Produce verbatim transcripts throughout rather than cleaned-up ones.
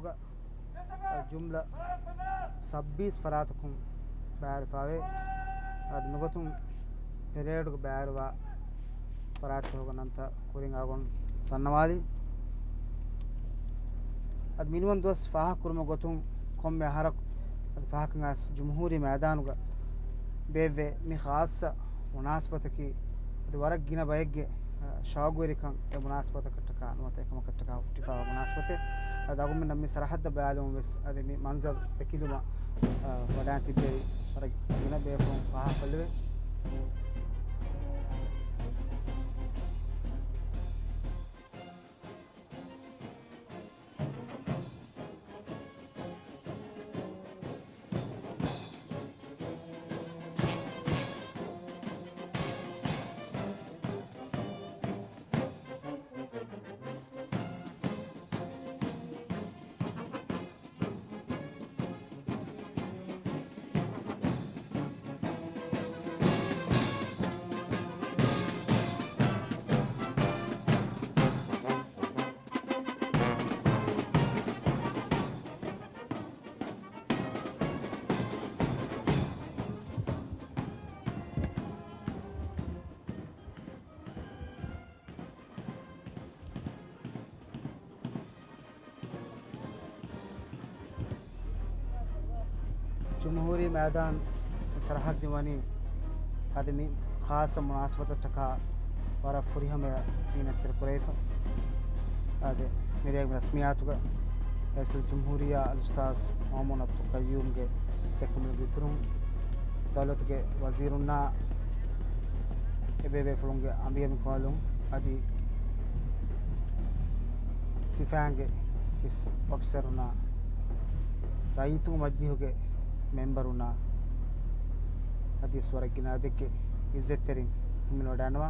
ގަ ޖުމްލަ ސައްބީސް ފަރާތަކުން ބައިވެރިވެފައިވޭ. އަދި މިގޮތުން ޕެރޭޑުގަ ބައިވެރިވާ ފަރާތްތަކުގެ ނަންތައް ކުރިން އަޅުގަނޑު ދަންނަވާލީ. އަދި މިނިވަން ދުވަސް ފާހަގަކުރުމުގެ ގޮތުން ކޮންމެ އަހަރަކު އަދި ފާހަގަކަން އައިސް ޖުމްހޫރީ މައިދާނުގަ ބޭއްވޭ މި ޚާއްޞަ މުނާސަބަތަކީ އަދި ވަރަށް ގިނަ ބައެއްގެ، އަ، ޝައުގުވެރިކަން އެ މުނާސަބަތަކަށްޓަކާ ނުވަތަ އެކަމަކަށްޓަކާ ހުއްޓިފައިވާ މުނާސަބަތެއް. އަދި އަޅުގަނޑުމެންނަށް މި ސަރަހައްދަށް ބަލާލުމުން ވެސް އަދި މި މަންޒަރު ދެކިލުމަށް، އަ، ވަޑައިގެން ތިއްބެވި ވަރަށް ގިނަ ބޭފުޅުން ފާހަގަކޮށްލެވޭ. ޖުމްހޫރީ މައިދާން ސަރަހައްދު ވަނީ އަދި މި ޚާއްޞަ މުނާސަބަތަށްޓަކާ ވަރަށް ފުރިހަމަޔަށް ސީނަތްތެރި ކުރެވިފަ. އަދި މިރޭގެ މި ރަސްމިއްޔާތުގަ ރައީސުލްޖުމްހޫރިއްޔާ އަލްއުސްތާޛް މައުމޫން ޢަބްދުލް ޤައްޔޫމްގެ ދެކުމުގެ އިތުރުން ދައުލަތުގެ ވަޒީރުންނާ އެބޭބޭފުޅުންގެ އަނބިޔަމިކޮށްލުން އަދި ސިފައިންގެ ހިސް އޮފިސަރުންނާ ރައްޔިތުން މަޖިލީހުގެ މެމްބަރުންނާ އަދިވެސް ވަރަށް ގިނަ އަދެއްގެ އިއްޒަތްތެރިން ހިމެނިވަޑައިގަންނަވާ.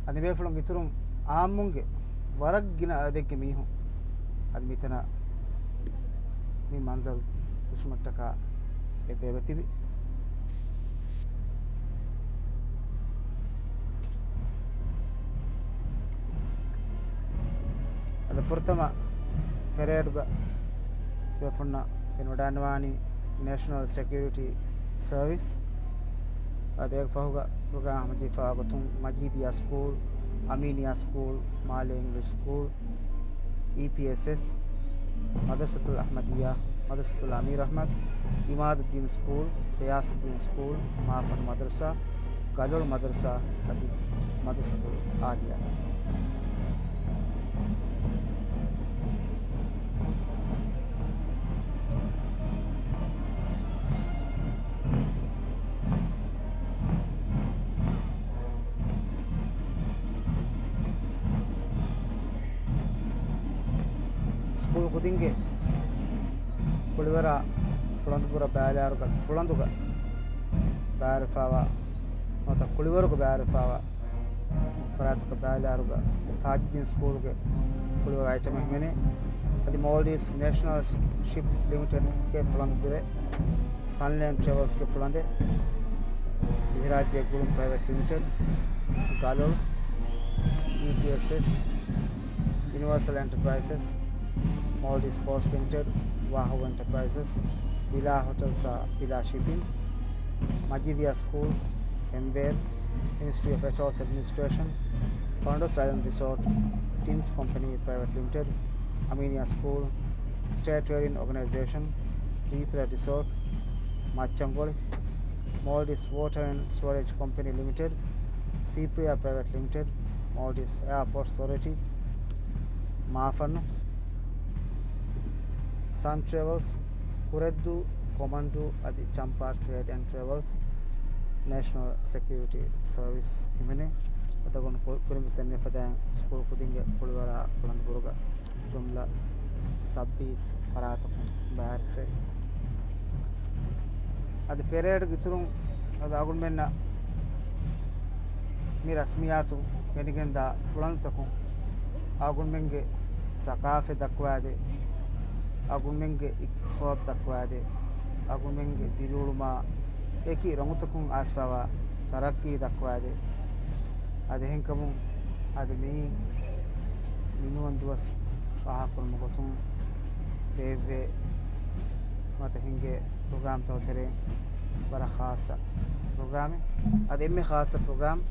އަދި ބޭފުޅުން އިތުރުން އާއްމުންގެ ވަރަށް ގިނަ އަދެއްގެ މީހުން އަދި މިތަނަށް މި މަންޒަރު ދުށުމަށްޓަކާ އެއްވެވެ ތިބި. އަދި ފުރަތަމަ ޕެރޭޑުގަ ބޭފުޅުންނަށް ފެނިވަޑައިގަންނަވާނީ ނޭޝަނަލް ސެކިއުރިޓީ ސަރވިސް. އަދި އޭގެ ފަހުގަ ޕްރޮގްރާމް ހަމަޖެހިފައިވާ ގޮތުން މަޖީދިއްޔާ ސްކޫލް، އަމީނިއްޔާ ސްކޫލް، މާލޭ އިންގްލިޝް ސްކޫލް، އީޕީއެސްއެސް، މަދްރަސަތުލް އަޙްމަދިއްޔާ، މަދްރަސަތުލް އަމީރު އަޙްމަދު، އިމާދުއްދީން ސްކޫލް، ޣިޔާސުއްދީން ސްކޫލް، މާފަން މަދްރަސާ، ގަލޮޅު މަދްރަސާ އަދި މަދްރަސަތުލް އާލިޔާ. ސްކޫލް ކުދިންގެ ކުޅިވަރާ ފުޅަނދުބުރަށް ބައިވެލާއިރުގަ ފުޅަނދުގަ ބައިވެރިވެފައިވާ ނުވަތަ ކުޅިވަރުގަ ބައިވެރިވެފައިވާ ފަރާތަކަށް ބައިވެލާއިރުގަ ތާޖުއްދީން ސްކޫލްގެ ކުޅިވަރު އައިޓަމެއް ހިމެނޭ. އަދި މޯލްޑިވްސް ނޭޝަނަލް ޝިޕް ލިމިޓެޑްގެ ފުޅަނދު ބިރެއް، ސަންލޭންޑް ޓްރެވެލްސްގެ ފުޅަނދެއް، ދިވެހިރާއްޖޭގެ ގުޅުން ޕްރައިވެޓް ލިމިޓެޑް، ގަލޮޅު، އީޕީއެސްއެސް، ޔުނިވާސަލް އެންޓަޕްރައިޒެސް، މޯލްޑިވްސް ޕޯސްޓް ލިމިޓެޑް، ވާހޫ އެންޓަޕްރައިޒެސް، ވިލާ ހޮޓެލްސް އާ ވިލާ ޝިޕިން، މަޖީދިއްޔާ ސްކޫލް، އެމްވޭލް، މިނިސްޓްރީ އޮފް އެޓޯލްސް އެޑްމިނިސްޓްރޭޝަން، ފަންޑޯސް އައިލެންޑް ރިސޯޓް، ޓިންސް ކޮމްޕެނީ ޕްރައިވެޓް ލިމިޓެޑް، އަމީނިއްޔާ ސްކޫލް، ސްޓޭޓް ވެލިން އޯގަނައިޒޭޝަން، ރީތިރަ ރިސޯޓް، މައްޗަންގޮޅި، މޯލްޑިވްސް ވޯޓަރ އެންޑް ސްޓޯރޭޖް ކޮމްޕެނީ ލިމިޓެޑް، ސީޕްރިޔާ ޕްރައިވެޓް ލިމިޓެޑް، މޯލްޑިވްސް އެއާޕޯޓްސް އޮތޯރިޓީ، މާފަންނު، ސަން ޓްރެވެލްސް، ކުރެއްދޫ، ކޮމަންޑޫ އަދި ޗަމްޕާ ޓްރޭޑް އެންޑް ޓްރެވެލްސް، ނޭޝަނަލް ސެކިއުރިޓީ ސަރވިސް ހިމެނޭ. އަދި އަޅުގަނޑު ކުރިން ވެސް ދެންނެވި ފަދައިން ސްކޫލް ކުދިންގެ ކުޅިވަރާ ފުޅަނދު ބުރުގަ ޖުމްލަ ސައްބީސް ފަރާތަކުން ބައިވެރިވެފައި. އަދި ޕެރޭޑުގެ އިތުރުން އަދި އަޅުގަނޑުމެންނަށް މި ރަސްމިއްޔާތު ފެނިގެންދާ ފުޅަނދުތަކުން އަޅުގަނޑުމެންގެ ސަޤާފަތް ދައްކަވައިދޭ، އަޅުގަނޑުމެންގެ އިޤްތިޞާދު ދައްކަވައިދޭ، އަޅުގަނޑުމެންގެ ދިރިއުޅުމާ އެކި ރޮނގުތަކުން އައިސްފައިވާ ތަރައްޤީ ދައްކަވައިދޭ. އަދި އެހެންކަމުން އަދި މިއީ މިނިވަން ދުވަސް ފާހަގަކުރުމުގެ ގޮތުން ބޭއްވޭ މަތަ ހިނގޭ ޕްރޮގްރާމްތަކުގެ ތެރެއިން ވަރަށް ޚާއްޞަ ޕްރޮގްރާމެއް. އަދި އެންމެ ޚާއްޞަ ޕްރޮގްރާމް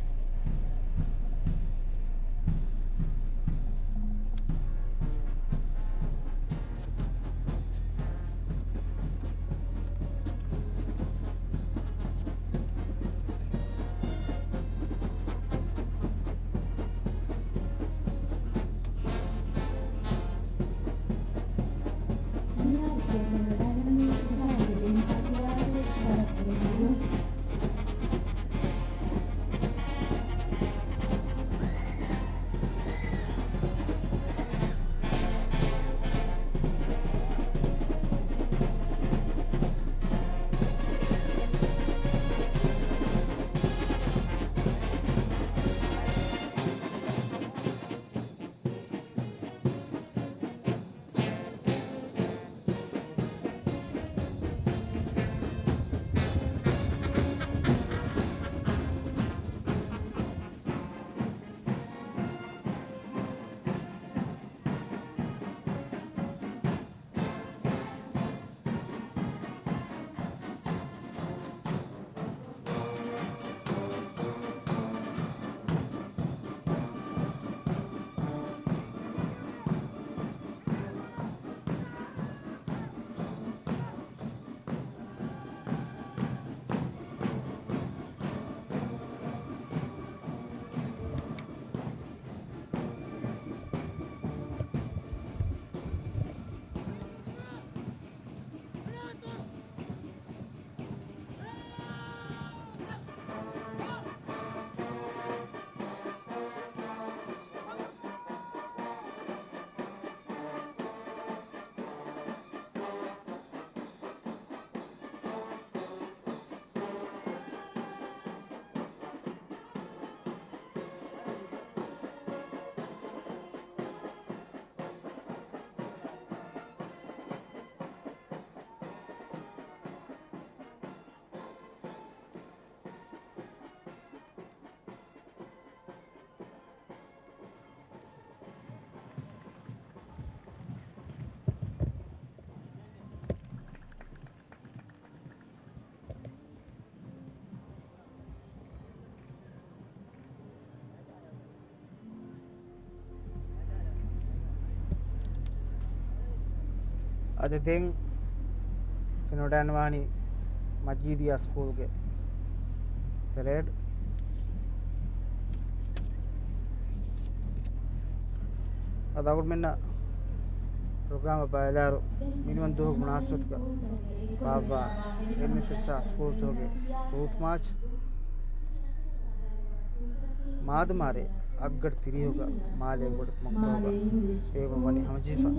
އަދި ދެން ފެނިވަޑައިގަންނަވާނީ މަޖީދިއްޔާ ސްކޫލްގެ ޕެރޭޑް. އަދި އަޅުގަނޑުމެންނަށް ޕްރޮގްރާމަށް ބައިލާރު މިނިވަން ދުވަހުގެ މުނާސަބަތުގަ ބާއްވާ އެމްއެސްއެސްއާ ސްކޫލްތަކުގެ ޔޫތު މާޗް. މާދަމާރޭ އަށްގަޑި ތިރީހުގަ މާލޭ ގޮޑި މަކްތަބުގަ ބޭއްވުން ވަނީ ހަމަޖެހިފަ.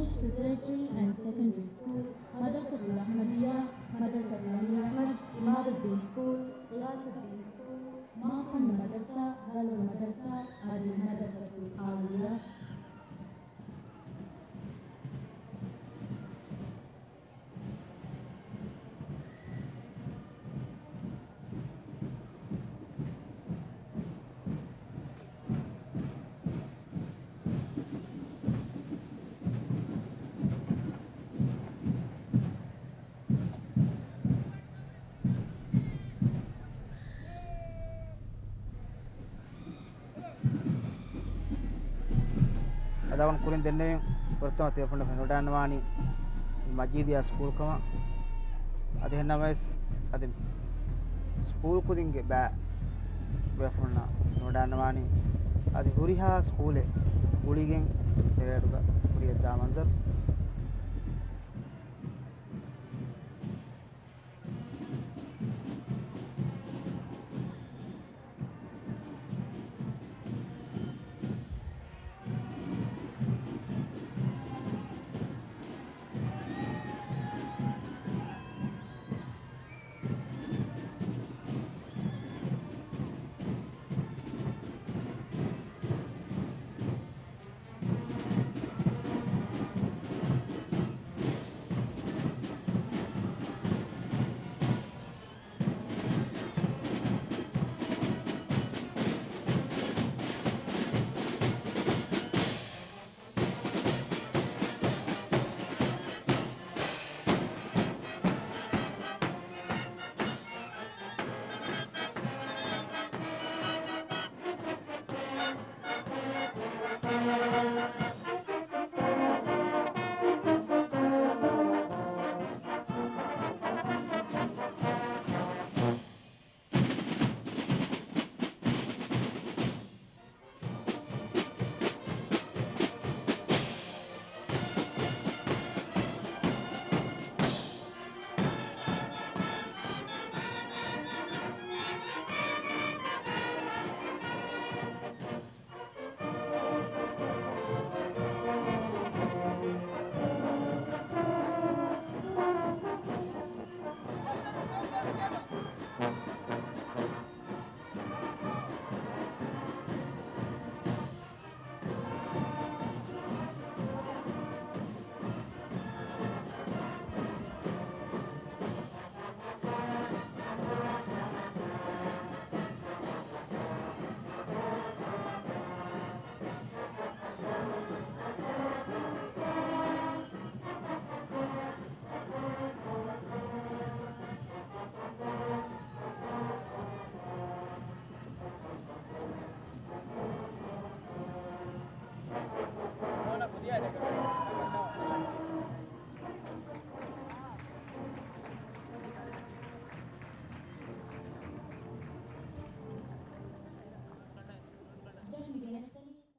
މަދަރްސަތުލް އަޙްމަދިއްޔާ، މަދަރްސަތުލް އަލީ އަޙްމަދު، އިމާދުއްދީން ސްކޫލް، ޣިޔާސުއްދީން ސްކޫލް، މާފަންނު މަދަރްސާ، ދަލޮލު މަދަރްސާ އަދި މަދަރްސަތުލް އާލިޔާ. އަދި އަޅުގަނޑު ކުރިން ދެންނެވިން ފުރަތަމަ ތިޔަފުން ފެނިވަޑައިގަންނަވާނީ މަޖީދިއްޔާ ސްކޫލް ކަމަށް. އަދި އެހެންނަމަވެސް އަދި ސްކޫލް ކުދިންގެ ބައި ބޭފުޅުންނަށް ފެނިވަޑައިގަންނަވާނީ އަދި ހުރިހާ ސްކޫލެއް ގުޅިގެން ޕެރޭޑުގަ ހުރި އެއްދާ މަންޒަރު.